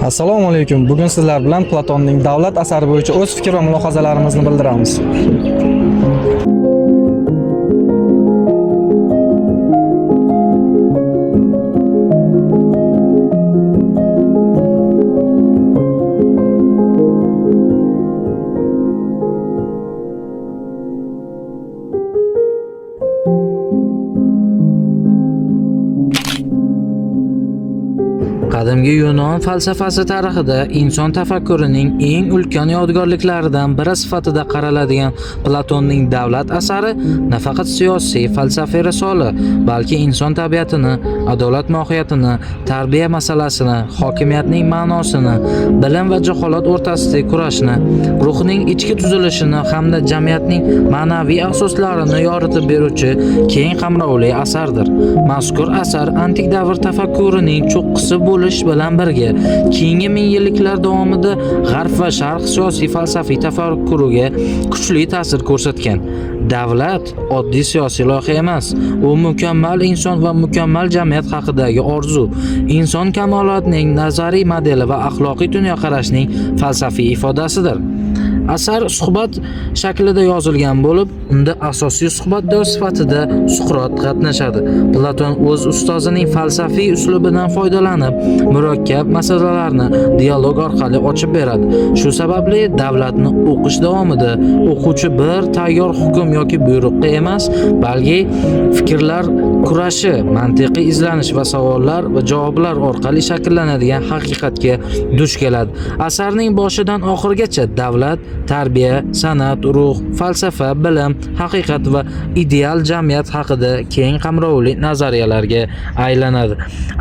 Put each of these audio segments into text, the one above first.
Assalomu alaykum. Bugun sizlar bilan Platonning Davlat asari bo'yicha o'z fikr va mulohazalarimizni bildiramiz. Qadimgi Yunon falsafasi tarixida inson tafakkurining eng ulkan yodgorliklaridan biri sifatida qaraladigan Platonning Davlat asari nafaqat siyosiy, falsafiy risola, balki inson tabiatini, adolat mohiyatini, tarbiya masalasini, hokimiyatning ma'nosini, bilim va jaholat o'rtasidagi kurashni, ruhning ichki tuzilishini hamda jamiyatning ma'naviy asoslarini yoritib beruvchi keng qamrovli asardir. Mazkur asar antik davr tafakkurining cho'qqisi bo'lish bilan birga keyingi ming yilliklar davomida g'arb va sharq siyosiy falsafiy tafakkuriga kuchli ta'sir ko'rsatgan. Davlat oddiy siyosiy loyiha emas, u mukammal inson va mukammal jamiyat haqidagi orzu, inson kamolotining nazariy modeli va axloqiy dunyoqarashning falsafiy ifodasidir. Asar suhbat shaklida yozilgan bo'lib, unda asosiy suhbatdosh sifatida Suqrot qatnashadi. Platon o'z ustozining falsafiy uslubidan foydalanib, murakkab masalalarni dialog orqali ochib beradi. Shu sababli davlatni o'qish davomida o'quvchi bir tayyor hukm yoki buyruqqa emas, balki fikrlar kurashi, mantiqiy izlanish va savollar va javoblar orqali shakllanadigan haqiqatga duch keladi. Asarning boshidan oxirigacha davlat, tarbiya, san'at, ruh, falsafa, bilim, haqiqat va ideal jamiyat haqida keng qamrovli nazariyalarga aylanadi.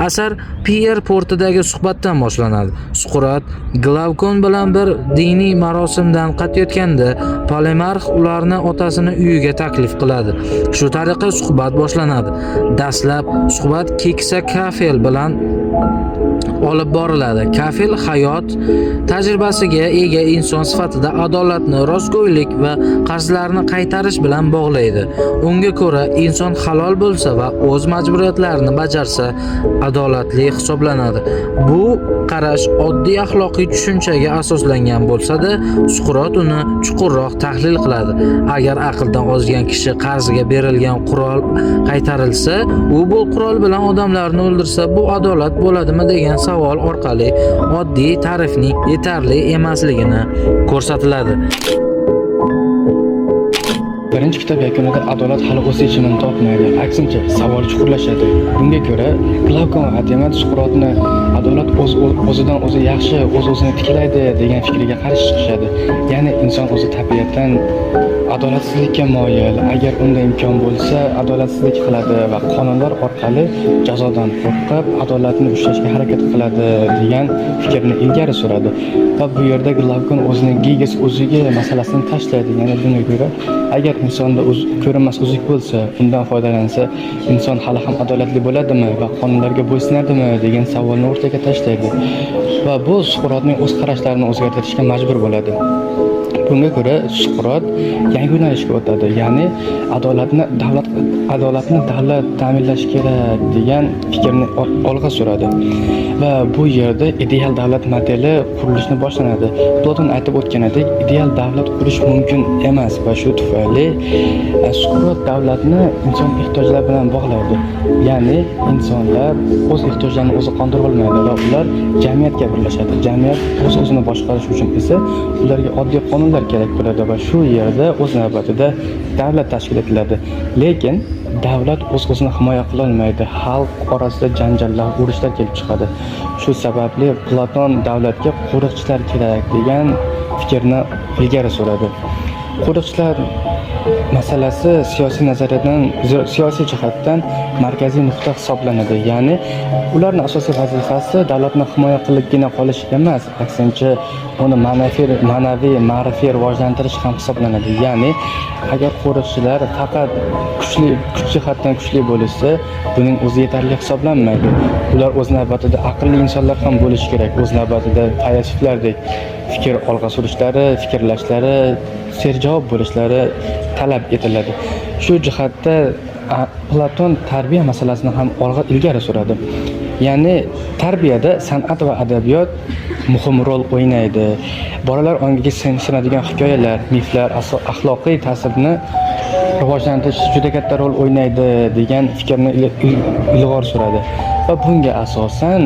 Asar Pier portidagi suhbatdan boshlanadi. Suqrot Glavkon bilan bir diniy marosimdan qaytayotganda Polemarx ularni otasini uyiga taklif qiladi. Shu tariqa suhbat boshlanadi. Dastlab suhbat keksa Kafel bilan olib boriladi. Kafil hayot tajribasiga ega inson sifatida adolatni rostgo'ylik va qarzlarni qaytarish bilan bog'laydi. Unga ko'ra, inson halol bo'lsa va o'z majburiyatlarini bajarsa, adolatli hisoblanadi. Bu qarash oddiy axloqiy tushunchaga asoslangan bo'lsa-da, Suqrot uni chuqurroq tahlil qiladi. Agar aqldan ozgan kishi qarziga berilgan qurol qaytarilsa, u bu qurol bilan odamlarni o'ldirsa, bu adolat bo'ladimi degan savol orqali oddiy ta'rifning yetarli emasligini ko'rsatiladi. Birinchi kitob yakunida adolat hali o'z yechimini topmaydi, aksincha savol chuqurlashadi. Bunga ko'ra, Glavkon va Atemat Suqrotni adolat o'z o'zidan o'zi yaxshi, o'z-o'zini tiklaydi degan fikriga qarshi chiqishadi. Ya'ni inson o'zi tabiatan adolatsizlikka moyil, agar unda imkon bo'lsa, adolatsizlik qiladi va qonunlar orqali jazodan qo'rqib, adolatni ushlashga harakat qiladi degan fikrni ilgari suradi. Va bu yerda Glavkon o'zining Giges o'ziga masalasini tashlaydi. Ya'ni bunga ko'ra, agar insonda ko'rinmas uzuk bo'lsa, undan foydalansa, inson hali ham adolatli bo'ladimi va qonunlarga bo'ysunadimi degan savolni o'rtaga tashlaydi. Va bu Suqrotning o'z qarashlarini o'zgartirishga majbur bo'ladi. Bunga ko'ra Suqrot yangi yo'nalishga o'tadi, ya'ni adolatni davlat ta'minlashi kerak degan fikrni olg'a suradi. Va bu yerda ideal davlat modeli qurilishni boshlanadi. Platon aytib o'tganidek, ideal davlat qurish mumkin emas va shu tufayli Suqrot davlatni inson ehtiyojlari bilan bog'laydi. Ya'ni insonlar o'z ehtiyojlarini o'zi qondira olmaydi va ular jamiyatga birlashadi. Jamiyat o'z-o'zini boshqarish uchun esa ularga oddiy qonunlar kerak bo'ladi va shu yerda o'z navbatida davlat tashkil etiladi. Lekin davlat o'z-o'zini himoya qila olmaydi. Xalq orasida janjallar, urushlar kelib chiqadi. Shu sababli Platon davlatga qo'riqchilar kerak degan fikrni ilgari suradi. Qo'riqchilar masalasi siyosiy nazariyadan, siyosiy jihatdan markaziy nuqta hisoblanadi. Ya'ni ularning asosiy vazifasi davlatni himoya qilibgina qolish emas, aksincha uni ma'naviy, ma'rifiy rivojlantirish ham hisoblanadi. Ya'ni agar qo'riqchilar faqat kuchli, kuch jihatdan kuchli bo'lishsa, buning o'zi yetarli hisoblanmaydi. Ular o'z navbatida aqlli insonlar ham bo'lishi kerak. O'z navbatida faylasuflardek fikr olg'a surishlari, fikrlashlari, serjavob bo'lishlari talab etiladi. Shu jihatda Platon tarbiya masalasini ham olg'a ilgari suradi. Ya'ni tarbiyada san'at va adabiyot muhim rol o'ynaydi. Bolalar ongiga singadigan hikoyalar, miflar axloqiy ta'sirni rivojlantirish juda katta rol o'ynaydi degan fikrni ilg'or suradi. Va bunga asosan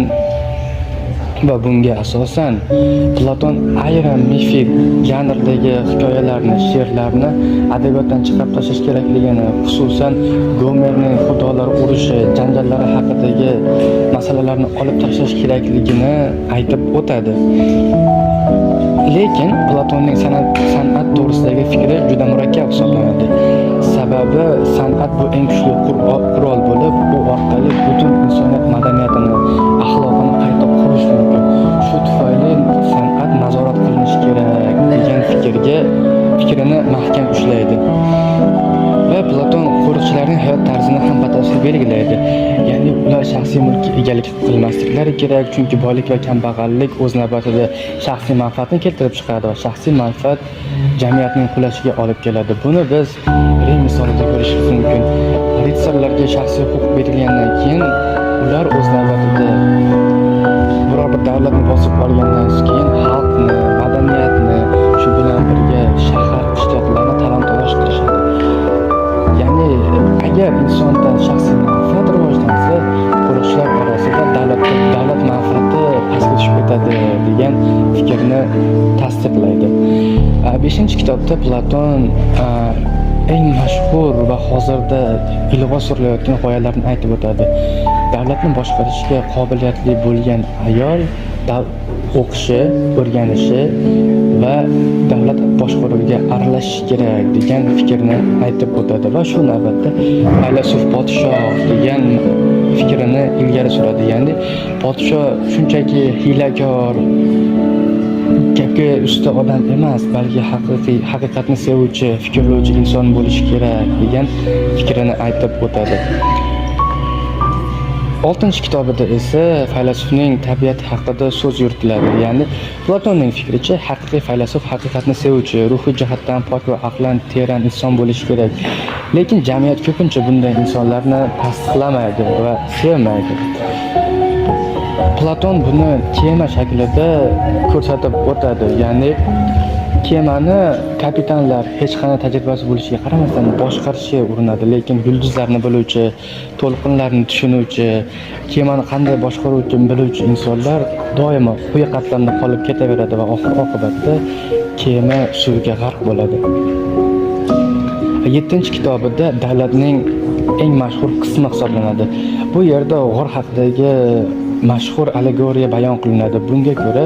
Platon ayrim mifik janrdagi hikoyalarni, she'rlarni adabiyotdan chiqarib tashlash kerakligini, xususan Gomerning xudolar urushi, janjallari haqidagi masalalarni olib tashlash kerakligini aytib o'tadi. Lekin Platonning san'at to'g'risidagi fikri juda murakkab hisoblanadi. Sababi san'at bu eng kuchli qurol bo'lib, u orqali butun insoniyat madaniyatini, axloqini qayta qurish mumkin. Shu tufayli san'at nazorat qilinishi kerak degan fikrini mahkam ushlaydi. Va Platon qo'riqchilarning hayot tarzini ham batafsil belgilaydi. Ya'ni ular shaxsiy mulkka egalik qilmasliklari kerak, chunki boylik va kambag'allik o'z navbatida shaxsiy manfaatni keltirib chiqaradi va shaxsiy manfaat jamiyatning qulashiga olib keladi. Buni biz Rim misolida ko'rishimiz mumkin. Ritsarlarga shaxsiy huquq berilgandan keyin ular o'z navbatida biror bir davlatni bosib olgandan keyin xalqni, madaniyatni, shu bilan birga shahar, qishloqlarni talon-taroj qilishadi. Ya'ni agar insonda shaxsiy manfaat rivojlansa, qo'riqchilar orasida davlat manfaati pastga tushib ketadi degan fikrni tasdiqlaydi. Beshinchi kitobda Platon eng mashhur va hozirda ilg'or surilayotgan g'oyalarni aytib o'tadi. Davlatni boshqarishga qobiliyatli bo'lgan ayol o'qishi, o'rganishi va davlat boshqaruviga aralashishi kerak degan fikrni aytib o'tadi va shu navbatda faylasuf podshoh degan fikrini ilgari suradi. Ya'ni podshoh shunchaki hiylakor, gapga usta odam emas, balki haqiqiy haqiqatni sevuvchi, fikrlovchi inson bo'lishi kerak degan fikrini aytib o'tadi. Oltinchi kitobida esa faylasufning tabiati haqida so'z yuritiladi. Ya'ni Platonning fikricha, haqiqiy faylasuf haqiqatni sevuvchi, ruhiy jihatdan pok va aqlan teran inson bo'lishi kerak. Lekin jamiyat ko'pincha bunday insonlarni tasdiqlamaydi va sevmaydi. Platon buni kema shaklida ko'rsatib o'tadi. Ya'ni kemani kapitanlar hech qanday tajribasi bo'lishiga qaramasdan boshqarishga urinadi, lekin yulduzlarni biluvchi, to'lqinlarni tushunuvchi, kemani qanday boshqaruvchini biluvchi insonlar doimo quyi qatlamda qolib ketaveradi va oxir oqibatda kema suvga g'arq bo'ladi. Yettinchi kitobida davlatning eng mashhur qismi hisoblanadi. Bu yerda g'or haqidagi mashhur allegoriya bayon qilinadi. Bunga ko'ra,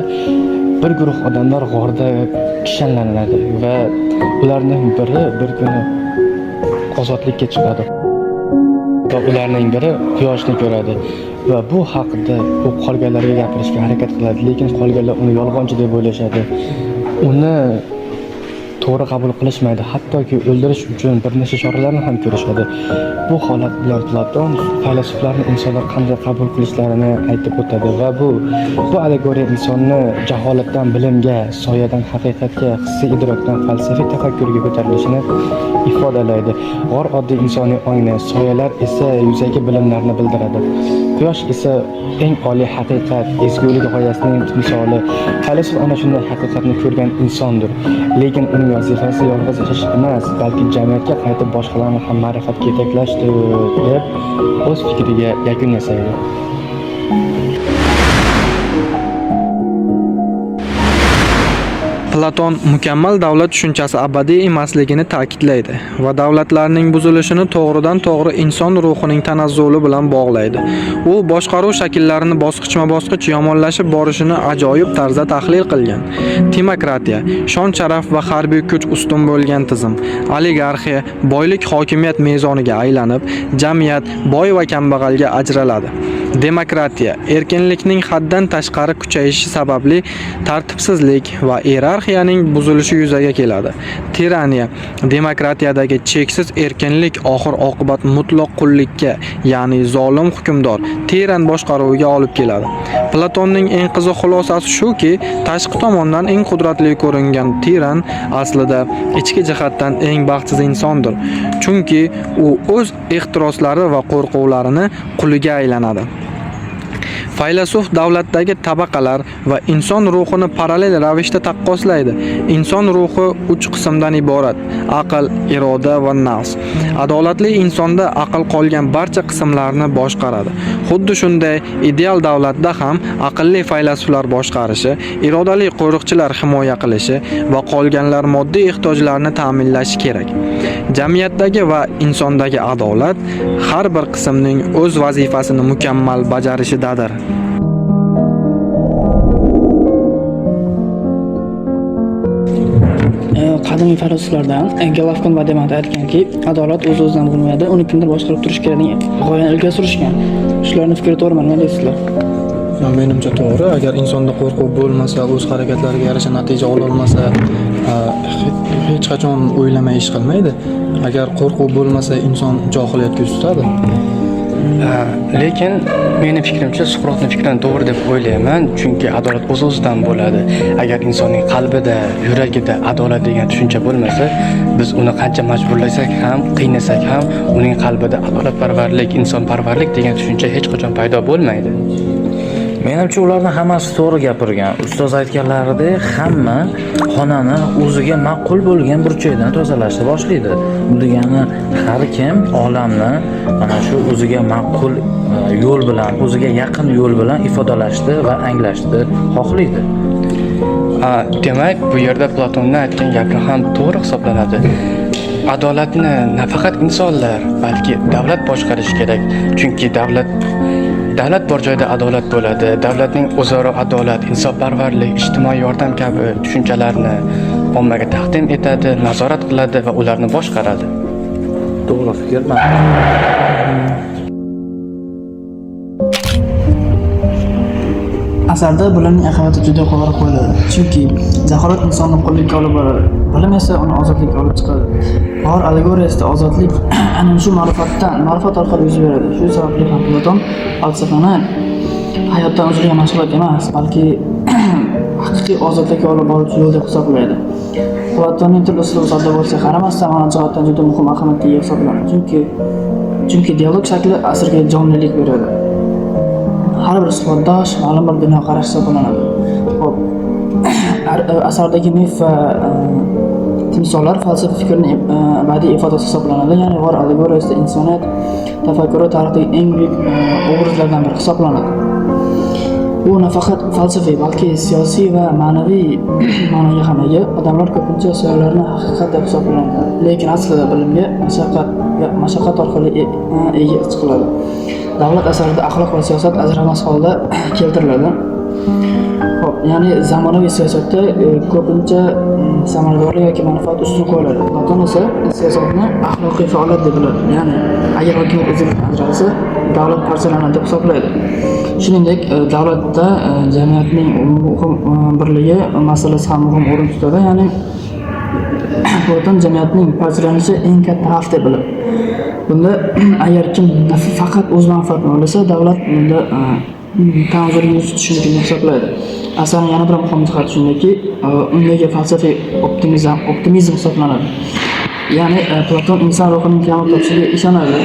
bir guruh odamlar g'orda kishanlanadi va ularning biri bir kuni ozodlikka chiqadi va ularning biri quyoshni ko'radi va bu haqida u qolganlarga gapirishga harakat qiladi, lekin qolganlar uni yolg'onchi deb o'ylashadi. Uni to'g'ri qabul qilishmaydi, hattoki o'ldirish uchun bir necha choralarni ham ko'rishadi. Bu holat bilan Platon faylasuflarni insonlar qanday qabul qilishlarini aytib o'tadi va bu allegoriya insonni jaholatdan bilimga, soyadan haqiqatga, hissiy idrokdan falsafiy tafakkurga ko'tarilishini ifodalaydi. G'or oddiy insoniy ongni, soyalar esa yuzaki bilimlarni bildiradi. Quyosh esa eng oliy haqiqat, ezgulik g'oyasining timsoli. Faylasuf ana shunday haqiqatni ko'rgan insondir. Lekin uning vazifasi yolg'iz yashash emas, balki jamiyatga qaytib boshqalarni ham ma'rifatga yetaklashdir deb o'z fikriga yakun yasaydi. Platon mukammal davlat tushunchasi abadiy emasligini ta'kidlaydi va davlatlarning buzilishini to'g'ridan-to'g'ri inson ruhining tanazzuli bilan bog'laydi. U boshqaruv shakllarini bosqichma-bosqich yomonlashib borishini ajoyib tarzda tahlil qilgan. Timokratiya, shon-sharaf va harbiy kuch ustun bo'lgan tizim. Oligarxiya, boylik hokimiyat mezoniga aylanib, jamiyat boy va kambag'alga ajraladi. Demokratiya, erkinlikning haddan tashqari kuchayishi sababli tartibsizlik va iyerarxiyaning buzilishi yuzaga keladi. Tiraniya, demokratiyadagi cheksiz erkinlik oxir-oqibat mutlaq qullikka, ya'ni zolim hukmdor, tiran boshqaruviga olib keladi. Platonning eng qiziq xulosasi shuki, tashqi tomondan eng qudratli ko'ringan tiran aslida ichki jihatdan eng baxtsiz insondir. Chunki u o'z ehtiroslari va qo'rquvlarini quliga aylanadi. Faylasuf davlatdagi tabaqalar va inson ruhini parallel ravishda taqqoslaydi. Inson ruhi uch qismdan iborat: aql, iroda va nafs. Adolatli insonda aql qolgan barcha qismlarni boshqaradi. Xuddi shunday ideal davlatda ham aqlli faylasuflar boshqarishi, irodali qo'riqchilar himoya qilishi va qolganlar moddiy ehtiyojlarni ta'minlashi kerak. Jamiyatdagi va insondagi adolat har bir qismning o'z vazifasini mukammal bajarishidadir. Qadimgi faylasuflardan Golovkin va Demant aytganki, adolat o'z-o'zidan bo'lmaydi, uni kimdir boshqarib turishi kerak degan g'oyani ilgari surishgan. Shularning fikri to'g'rimi, nima deysizlar? Menimcha to'g'ri. Agar insonda qo'rquv bo'lmasa, o'z harakatlariga yarasha natija ololmasa, hech qachon o'ylamay ish qilmaydi. Agar qo'rquv bo'lmasa, inson johiliyatga yuz tutadi. Ha, lekin meni fikrimcha Suqrotning fikrini to'g'ri deb o'ylayman, chunki adolat o'z-o'zidan bo'ladi. Agar insonning qalbida, yuragida adolat degan tushuncha bo'lmasa, biz uni qancha majburlasak ham, qiynasak ham, uning qalbida adolatparvarlik, insonparvarlik degan tushuncha hech qachon paydo bo'lmaydi. Menimcha ularning hammasi to'g'ri gapirgan. Ustoz aytganlaridek, hamma xonani o'ziga ma'qul bo'lgan burchakdan tozalashni boshlaydi. Bu degani har kim olamni mana shu o'ziga ma'qul yo'l bilan, o'ziga yaqin yo'l bilan ifodalashni va anglashni xohlaydi. Demak, bu yerda Platonni aytgan gapi ham to'g'ri hisoblanadi. Adolatni nafaqat insonlar, balki davlat boshqarishi kerak. Chunki davlat bor joyda adolat bo'ladi. Davlatning o'zaro adolat, insonparvarlik, ijtimoiy yordam kabi tushunchalarni ommaga taqdim etadi, nazorat qiladi va ularni boshqaradi. To'g'ri fikr. Asarda bilimning ahamiyati juda yuqori qo'yiladi. Chunki jaholat insonni qullikka olib boradi, bilim esa uni ozodlikka olib chiqadi. G'or allegoriyasida ozodlik aynan shu ma'rifat orqali yuz beradi. Shu sababli ham Platon falsafani hayotdan uzilgan mashg'ulot emas, balki haqiqiy ozodlikka olib boruvchi yo'l deb hisoblaydi. Platonning til uslubi sodda bo'lishiga qaramasdan, ma'no jihatdan juda muhim ahamiyatga ega hisoblanadi. Chunki dialog shakli asrga jonlilik beradi. Har bir suhbatdosh ma'lum bir dunyoqarash hisoblanadi. Xo'p, asardagi mif va timsollar falsafa fikrining badiiy ifodasi hisoblanadi. Ya'ni g'or allegoriyasida insoniyat tafakkuri tarixdagi eng buyuk obrazlardan biri hisoblanadi. Bu nafaqat falsafiy, balki siyosiy va ma'naviy ma'noga ham ega. Odamlar ko'pincha soyalarni haqiqat deb hisoblanadi, lekin aslida bilimga mashaqqat orqali ega chiqiladi. Davlat asarida axloq va siyosat ajralmas holda keltiriladi. Xo'p, ya'ni zamonaviy siyosatda ko'pincha samaradorlik yoki manfaat ustun qo'yiladi. Platon esa siyosatni axloqiy faoliyat deb biladi. Ya'ni agar hokimiyat o'zidan ajralsa, davlat parchalanadi deb hisoblaydi. Shuningdek, davlatda jamiyatning muhim birligi masalasi ham muhim o'rin tutadi. Ya'ni Platon jamiyatning parchalanishi eng katta xavf deb biladi. Bunda agar kim faqat o'z manfaatini o'ylasa, davlat bunda tanazzulga yuz tutishi mumkin deb hisoblaydi. Asarning yana bir muhim jihati shundaki, undagi falsafiy optimizm hisoblanadi. Ya'ni Platon inson ruhining kamol topishiga ishonadi.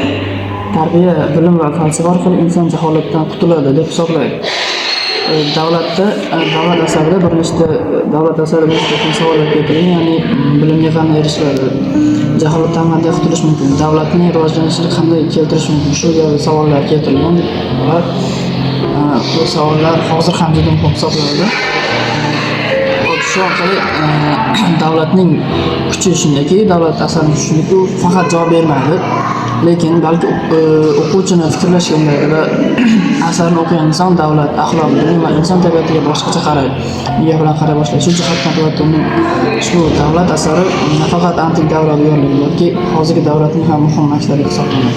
Tarbiya, bilim va falsafa orqali inson jaholatdan qutuladi deb hisoblaydi. Davlat asarida bir nechta savollar keltirilgan, ya'ni bilimga qanday erishiladi, jaholatdan qanday qutulish mumkin, davlatning rivojlanishini qanday keltirish mumkin, shu kabi savollar keltirilgan va bu savollar hozir ham juda muhim hisoblanadi. Xo'p, shu orqali davlatning kuchi shundaki, davlat asarining kuchi shundaki, u faqat javob bermaydi, lekin balki o'quvchini fikrlashga undaydi va asarni o'qigan inson davlat, axloq, bilim va inson tabiatiga boshqacha qaraydi, nigah bilan qaray boshlaydi. Shu jihatdan Platonning ushbu davlat asari nafaqat antik davr yodgorligi, balki hozirgi davlatning ham muhim maktabi hisoblanadi.